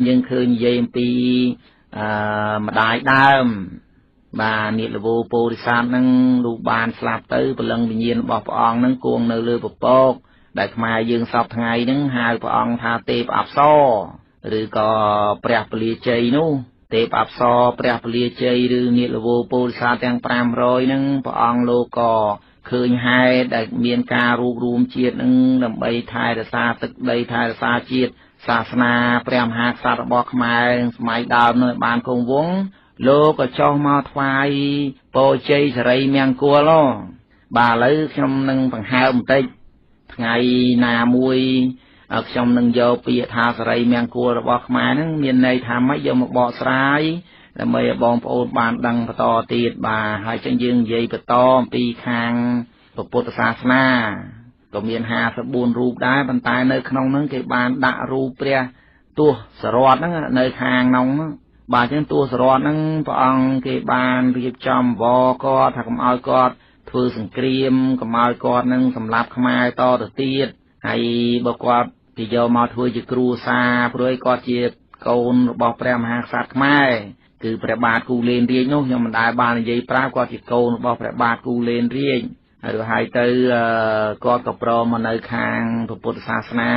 យើងឃើញនិយាយអំពីអឺម្ដាយដើម បាទ នាគលវោពោធិសត្វហ្នឹង លោកបានស្លាប់ទៅ ព្រលឹងវិញ្ញាណរបស់ព្រះអង្គហ្នឹងគង់នៅលើពពក ដែលខ្មែរយើងសពថ្ងៃហ្នឹងហៅព្រះអង្គថាទេពអប្សរ ឬក៏ព្រះពលាជ័យនោះ ទេពអប្សរ ព្រះពលាជ័យ ឬនាគលវោពោធិសត្វទាំង500ហ្នឹង ព្រះអង្គលោកក៏ឃើញហេតុដែលមានការរួបរួមជាតិនឹង ដើម្បីថែរក្សាទឹកដី ថែរក្សាជាតិសាសនាព្រះមហាក្សត្ររបស់ខ្មែរសម័យដើមនោះបានគង់វង្ស លោកក៏ចុះមកថ្វាយពរជ័យសិរីមង្គល។ បាទ ឥឡូវខ្ញុំនឹងបង្ហើបបន្តិច ថ្ងៃណាមួយខ្ញុំនឹងយកពាក្យថាសិរីមង្គលរបស់ខ្មែរហ្នឹងមានន័យថាម៉េច យកមកបកស្រាយដើម្បីឲ្យបងប្អូនបានដឹងបន្តទៀត។ បាទ ហើយចឹងយើងនិយាយបន្តអំពីខាងពុទ្ធសាសនា ក៏មាន54រូបដែរ ប៉ុន្តែនៅក្នុងហ្នឹងគេបានដាក់រូបព្រះទោះសរតហ្នឹងនៅខាងក្នុងហ្នឹង។ បាទ ចឹងទោះសរតហ្នឹង ព្រះអង្គគេបានរៀបចំវគាត់ថាកុំឲ្យគាត់ធ្វើសង្គ្រាម កុំឲ្យគាត់នឹងសម្លាប់ខ្មែរតទៅទៀត ហើយបើគាត់គេយកមកធ្វើជាគ្រួសារ ព្រោះគាត់ជាកូនរបស់ព្រះមហាក្សត្រខ្មែរ គឺព្រះបាទគូលែនរាជនោះ។ ខ្ញុំមិនដែលបាននិយាយប្រាប់ គាត់ជាកូនរបស់ព្រះបាទគូលែនរាជ ហើយហើយទៅគាត់ក៏ព្រមមកនៅខាងពុទ្ធសាសនា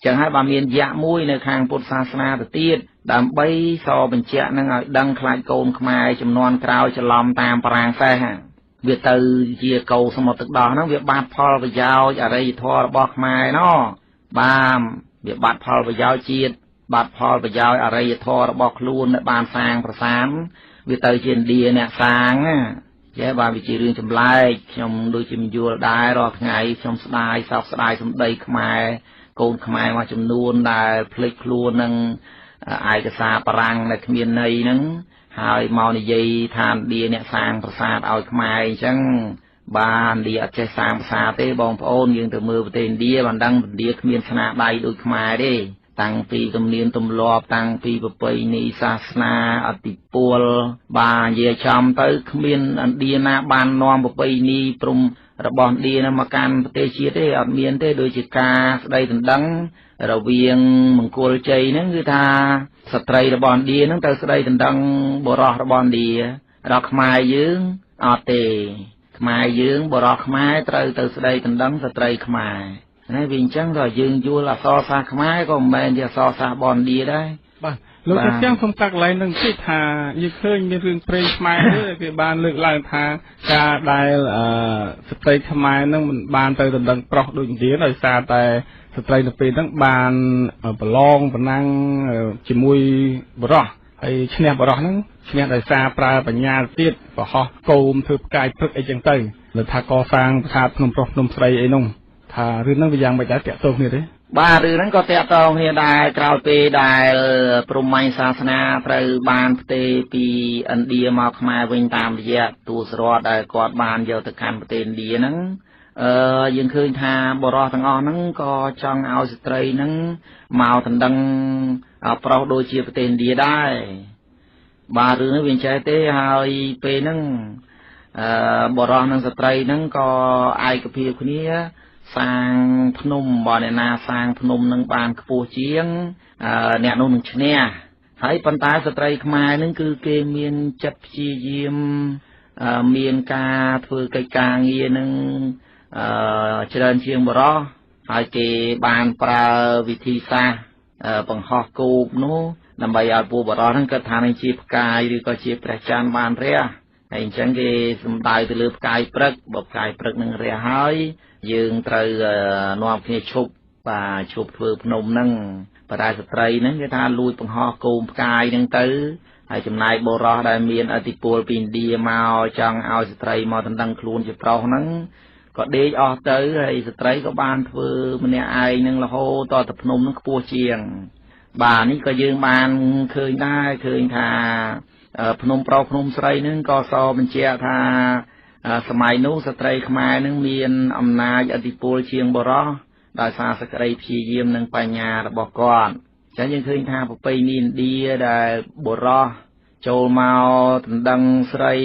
ចឹងហើយបើមានយៈមួយនៅខាងពុទ្ធសាសនាទៅទៀត ដើម្បីសបញ្ជាក់នឹងឲ្យដឹង ខ្លាចកូនខ្មែរចំនួនក្រោយច្រឡំតាមប្រាងសេះ វាទៅជាកោសមុទ្រទឹកដោះហ្នឹង វាបាត់ផលប្រយោជន៍អរិយធម៌របស់ខ្មែរណោះ។ បាទ វាបាត់ផលប្រយោជន៍ជាតិ បាត់ផលប្រយោជន៍អរិយធម៌របស់ខ្លួនដែលបានសាងប្រសាន វាទៅជាឥណ្ឌាអ្នកសាងណាចេះ។ បាទ វាជារឿងចម្លែក ខ្ញុំដូចជាមិនយល់ដែរ រាល់ថ្ងៃខ្ញុំស្ដាយ សោកស្ដាយសម្ដីខ្មែរ កូនខ្មែរមួយចំនួនដែលភ្លេចខ្លួននឹងឯកសារបារាំងដែលគ្មានន័យហ្នឹង ហើយមកនិយាយថាឥណ្ឌាអ្នកសាងប្រាសាទឲ្យខ្មែរអញ្ចឹង។ បាទ ឥណ្ឌាអត់ចេះសាងប្រាសាទទេបងប្អូន យើងទៅមើលប្រទេសឥណ្ឌាបានដឹង ឥណ្ឌាគ្មានស្នាដៃដូចខ្មែរទេ តាំងពីទំនៀមទម្លាប់ តាំងពីប្រពៃណីសាសនា អតិពល។ បាទ និយាយចំទៅ គ្មានឥណ្ឌាណាបាននាំប្រពៃណីព្រំរបស់ឥណ្ឌានោះមកកាន់ប្រទេសជាតិទេ អត់មានទេ។ ដូចជាការស្ដីដណ្ដឹងរវាងមង្គលជ័យហ្នឹង គឺថាស្ត្រីរបស់ឥណ្ឌាហ្នឹងទៅស្ដីដណ្ដឹងបុរសរបស់ឥណ្ឌា ដល់ខ្មែរយើងអត់ទេ ខ្មែរយើងបុរសខ្មែរត្រូវទៅស្ដីដណ្ដឹងស្ត្រីខ្មែរណា វាអញ្ចឹង។ ក៏យើងយល់អក្សរសាស្ត្រខ្មែរក៏មិនមែនជាអក្សរសាស្ត្របនឌាដែរ។ បាទ លោកតាទាំងសូមកាត់កន្លែងនឹងតិចថា យើងឃើញមានរឿងព្រេងខ្មែរមួយ គេបានលើកឡើងថា ការដែលអឺស្ត្រីខ្មែរនឹងមិនបានទៅដណ្ដឹងប្រុសដូចឥណ្ឌា ដោយសារតែស្ត្រីនៅពេលហ្នឹងបានប្រឡងប្រណាំងជាមួយបរោះ ហើយឈ្នះបរោះហ្នឹង ឈ្នះដោយសារប្រើបញ្ញាទៀត ប្រហោះគោមធ្វើផ្កាយព្រឹកអីចឹងទៅ លើថាកសាងប្រាសាទភ្នំប្រុសភ្នំស្រីអីនោះ ថារឿងហ្នឹងវាយ៉ាងម៉េចដែរ តាក់ទងគ្នាទេ? បាទ រឿងហ្នឹងក៏តាក់ទងគ្នាដែរ។ ក្រោយពេលដែលព្រហ្មញ្ញសាសនាត្រូវបានផ្ទេរពីឥណ្ឌាមកខ្មែរវិញ តាមរយៈទូសរតដែលគាត់បានយកទៅកាន់ប្រទេសឥណ្ឌាហ្នឹង អឺយើងឃើញថាបរោះទាំងអស់ហ្នឹងក៏ចង់ឲ្យស្ត្រីហ្នឹងមកដណ្ដឹងប្រុសដូចជាប្រទេសឥណ្ឌាដែរ។ បាទ រឿងនេះវាចេះទេ ហើយពេលហ្នឹងអឺបរោះនិងស្ត្រីហ្នឹងក៏ឯកភាពគ្នាសាងភ្នំ បើអ្នកណាសាងភ្នំនឹងបានខ្ពស់ជាង អ្នកនោះនឹងឈ្នះហើយ។ ប៉ុន្តែស្ត្រីខ្មែរនឹងគឺគេមានចិត្តព្យាយាម មានការធ្វើកិច្ចការងារនឹងច្រើនជាងបរោះ ហើយគេបានប្រើវិធីសាស្ត្របង្ហោះគោបនោះ ដើម្បីឲ្យពួកបរោះហ្នឹងគិតថានឹងជាផ្កាយ ឬក៏ជាព្រះច័ន្ទបានរះ ហើយអញ្ចឹងគេសំដៅទៅលើផ្កាយព្រឹក បើផ្កាយព្រឹកនឹងរះហើយ យើងត្រូវនាំគ្នាឈប់ បាទ ឈប់ធ្វើភ្នំហ្នឹង។ បតែស្ត្រីហ្នឹងគេថាលួចបង្ហោះគោមផ្កាយហ្នឹងទៅ ហើយចំណែកបុរសដែលមានអធិពលពីឥណ្ឌាមកចង់ឲ្យស្ត្រីមកដណ្ដឹងខ្លួនជាប្រុសហ្នឹង ក៏ដេកអស់ទៅ ហើយស្ត្រីក៏បានធ្វើម្នាក់ឯងនឹងរហូតតទៅភ្នំនឹងខ្ពស់ជាង។ បាទ នេះក៏យើងបានឃើញដែរ ឃើញថាភ្នំប្រុសភ្នំស្រីនឹងក៏សបញ្ជាក់ថា សម័យនោះស្ត្រីខ្មែរនឹងមានអំណាចអធិពលជាងបុរស ដោយសារសក្តីព្យាយាមនិងបញ្ញារបស់គាត់។ ចឹងយើងឃើញថាប្រពៃណីឥណ្ឌាដែលបុរសចូលមកដណ្ដឹងស្រី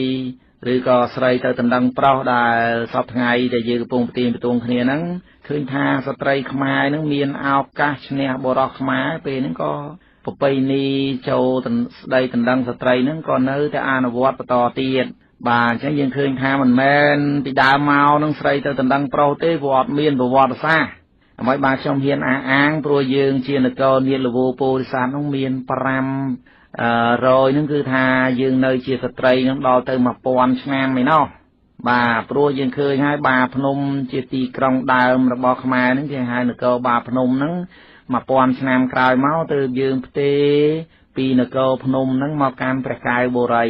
ឬក៏ស្រីទៅដណ្ដឹងប្រុស ដែលសពថ្ងៃដែលយើងកំពុងប្រទៀងប្រទងគ្នាហ្នឹង ឃើញថាស្ត្រីខ្មែរហ្នឹងមានឱកាសឈ្នះបុរសខ្មែរពេលហ្នឹងក៏ ប្រពៃណីចូលស្ដីដណ្ដឹងស្ត្រីហ្នឹងក៏នៅតែអនុវត្តបន្តទៀតបាទអញ្ចឹងយើងឃើញថាមិនមែនពីដើមមកនឹងស្រីទៅដណ្ដឹងប្រុសទេព្រោះអត់មានប្រវត្តិសាស្ត្រអ្វីបាទខ្ញុំហ៊ានអះអាងព្រោះយើងជានគរនាលវោពោធិសត្វនោះមាន500ហ្នឹងគឺថាយើងនៅជាស្ត្រីនឹងដល់ទៅ1000ឆ្នាំឯណោះបាទព្រោះយើងឃើញហើយបាភ្នំជាទីក្រុងដើមរបស់ខ្មែរហ្នឹងគេហៅនគរបាភ្នំហ្នឹង1000ឆ្នាំក្រោយមកទើបយើងផ្ទេរពីនគរភ្នំហ្នឹងមកកាន់ព្រះកែវបុរី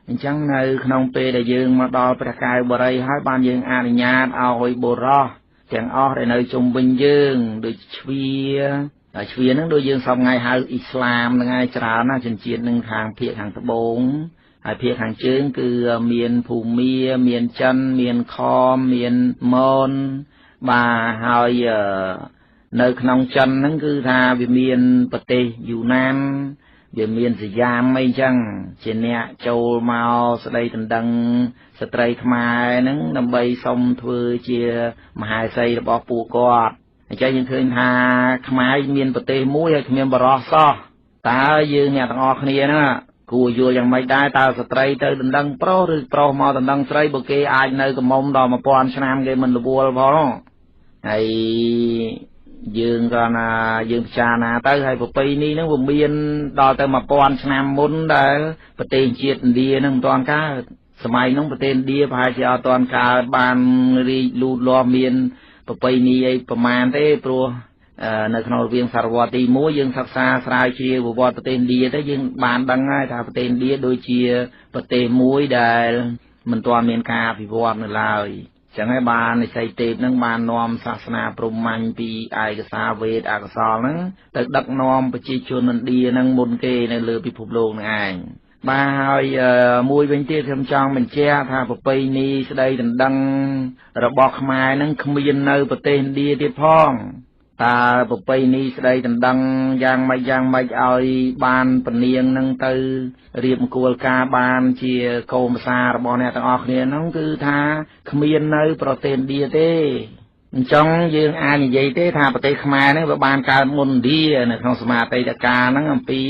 អញ្ចឹងនៅក្នុងពេលដែលយើងមកដល់ព្រះកែវបុរីហើយបានយើងអនុញ្ញាតឲ្យបុរសទាំងអស់ដែលនៅជុំវិញយើងដូចជ្វាហើយជ្វាហ្នឹងដូចយើងសពថ្ងៃហៅអ៊ីស្លាមហ្នឹងហើយច្រើនណាស់ជនជាតិនឹងខាងភាគខាងត្បូងហើយភាគខាងជើងគឺមានភូមាមានចិនមានខមមានមនបាទហើយនៅក្នុងចិនហ្នឹងគឺថាវាមានប្រទេសយូណានវាមានសយ៉ាមអីចឹងជាអ្នកចូលមកស្ដីដណ្ដឹងស្ត្រីខ្មែរហ្នឹងដើម្បីសុំធ្វើជាមហេសីរបស់ពួកគាត់អញ្ចឹងយើងឃើញថាខ្មែរមានប្រទេសមួយហើយគ្មានបរោះសោះតើយើងអ្នកទាំងអស់គ្នាហ្នឹងគួរយល់យ៉ាងម៉េចដែរតើស្ត្រីទៅដណ្ដឹងប្រុសឬប្រុសមកដណ្ដឹងស្រីបើគេអាចនៅកំមុំដល់1000ឆ្នាំគេមិនរវល់ផងហើយយើងក៏ណាយើងពិចារណាទៅហើយប្រពៃណីហ្នឹងវាមានដល់ទៅ1000ឆ្នាំមុនដែលប្រទេសជាតិឥណ្ឌាហ្នឹងមិនទាន់កើតសម័យហ្នឹងប្រទេសឥណ្ឌាប្រហែលជាអត់ទាន់កើតបានរីកលូតលាស់មានប្រពៃណីអីប្រមាណទេព្រោះនៅក្នុងរវាងសតវត្សទី1យើងសិក្សាស្រាវជ្រាវប្រវត្តិប្រទេសឥណ្ឌាទៅយើងបានដឹងហើយថាប្រទេសឥណ្ឌាដូចជាប្រទេសមួយដែលមិនទាន់មានការអភិវឌ្ឍនៅឡើយចឹងហើយបាននិស័យទេពហ្នឹងបាននាំសាសនាព្រហ្មញ្ញពីឯកសារវេទអកុសលហ្នឹងទៅដឹកនាំប្រជាជនឥណ្ឌាហ្នឹងមុនគេនៅលើពិភពលោកហ្នឹងឯងបាទហើយមួយវិញទៀតខ្ញុំចង់បញ្ជាក់ថាប្រពៃណីស្ដីដណ្ដឹងរបស់ខ្មែរហ្នឹងគ្មាននៅប្រទេសឥណ្ឌាទៀតផងតើប្រពៃណីស្ដីដណ្ដឹងយ៉ាងម៉េចយ៉ាងម៉េចឲ្យបានពនាងនឹងទៅរៀបមង្គលការបានជាកូនភាសារបស់អ្នកទាំងអស់គ្នាហ្នឹងគឺថាគ្មាននៅប្រទេសឥណ្ឌាទេអញ្ចឹងយើងអាចនិយាយទេថាប្រទេសខ្មែរហ្នឹងវាបានកើតមុនឥណ្ឌានៅក្នុងសម័យអតីតកាលហ្នឹងអំពី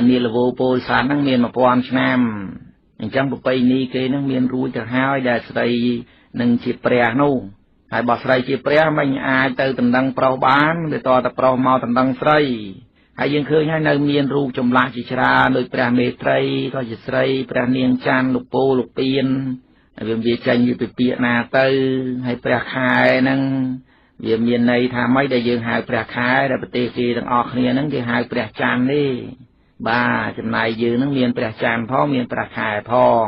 នាលវោពោធិសត្វហ្នឹងមាន1000ឆ្នាំអញ្ចឹងប្រពៃណីគេហ្នឹងមានរួចទៅហើយដែលស្រីនឹងជាព្រះនោះហើយបើស្រីជាព្រះមិនអាចទៅដណ្ដឹងប្រុសបានវាតតែប្រុសមកដណ្ដឹងស្រីហើយយើងឃើញហើយនៅមានរូបចម្លាស់ជាច្រើនដូចព្រះមេត្រីក៏ជាស្រីព្រះនាងច័ន្ទលោកពូលោកពៀនវាចេញពីពាក្យណាទៅហើយព្រះខែហ្នឹងវាមានន័យថាម៉េចដែលយើងហៅព្រះខែដែលប្រទេសគេទាំងអស់គ្នាហ្នឹងគេហៅព្រះច័ន្ទនេះបាទចំណែកយើងហ្នឹងមានព្រះច័ន្ទផងមានព្រះខែផង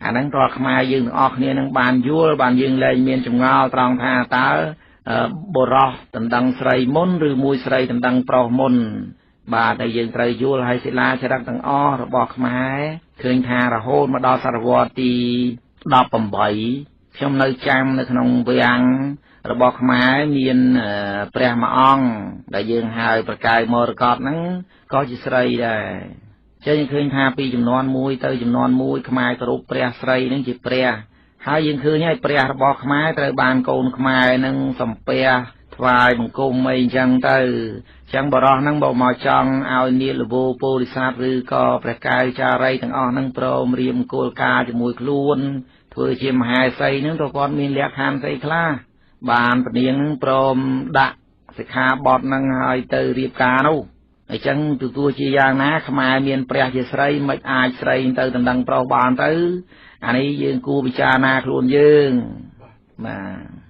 អាហ្នឹងរាល់ខ្មែរយើងទាំងអស់គ្នានឹងបានយល់បានយើងលែងមានចម្ងល់ត្រង់ថាតើបុរសដណ្ដឹងស្រីមុនឬមួយស្រីដណ្ដឹងប្រុសមុនបាទតែយើងត្រូវយល់ហើយសិលាចារឹកទាំងអស់របស់ខ្មែរឃើញថារហូតមកដល់សតវត្សទី18ខ្ញុំនៅចាំនៅក្នុងវាំងរបស់ខ្មែរមានព្រះមួយអង្គដែលយើងហៅប្រកែមរកតហ្នឹងក៏ជាស្រីដែរចឹងយើងឃើញថាពីចំនួនមួយទៅចំនួនមួយខ្មែរគោរពព្រះស្រីនឹងជាព្រះហើយយើងឃើញហើយព្រះរបស់ខ្មែរត្រូវបានកូនខ្មែរនឹងសំពះថ្វាយបង្គំអីចឹងទៅចឹងបរោះហ្នឹងបើមកចង់ឲ្យនាលវោពោធិសត្វឬក៏ព្រះកែវចារីទាំងអស់ហ្នឹងព្រមរៀមគោលការណ៍ជាមួយខ្លួនធ្វើជាមហេសីហ្នឹងក៏គាត់មានលក្ខខណ្ឌស្អីខ្លះបានពនាងហ្នឹងព្រមដាក់សិក្ខាបទហ្នឹងឲ្យទៅរៀបការនោះអញ្ចឹងទទួលជាយ៉ាងណាខ្មែរមានព្រះជាស្រីមិនអាចស្រីទៅដណ្ដឹងប្រុសបានទៅអានេះយើងគួរពិចារណាខ្លួនយើងបាទ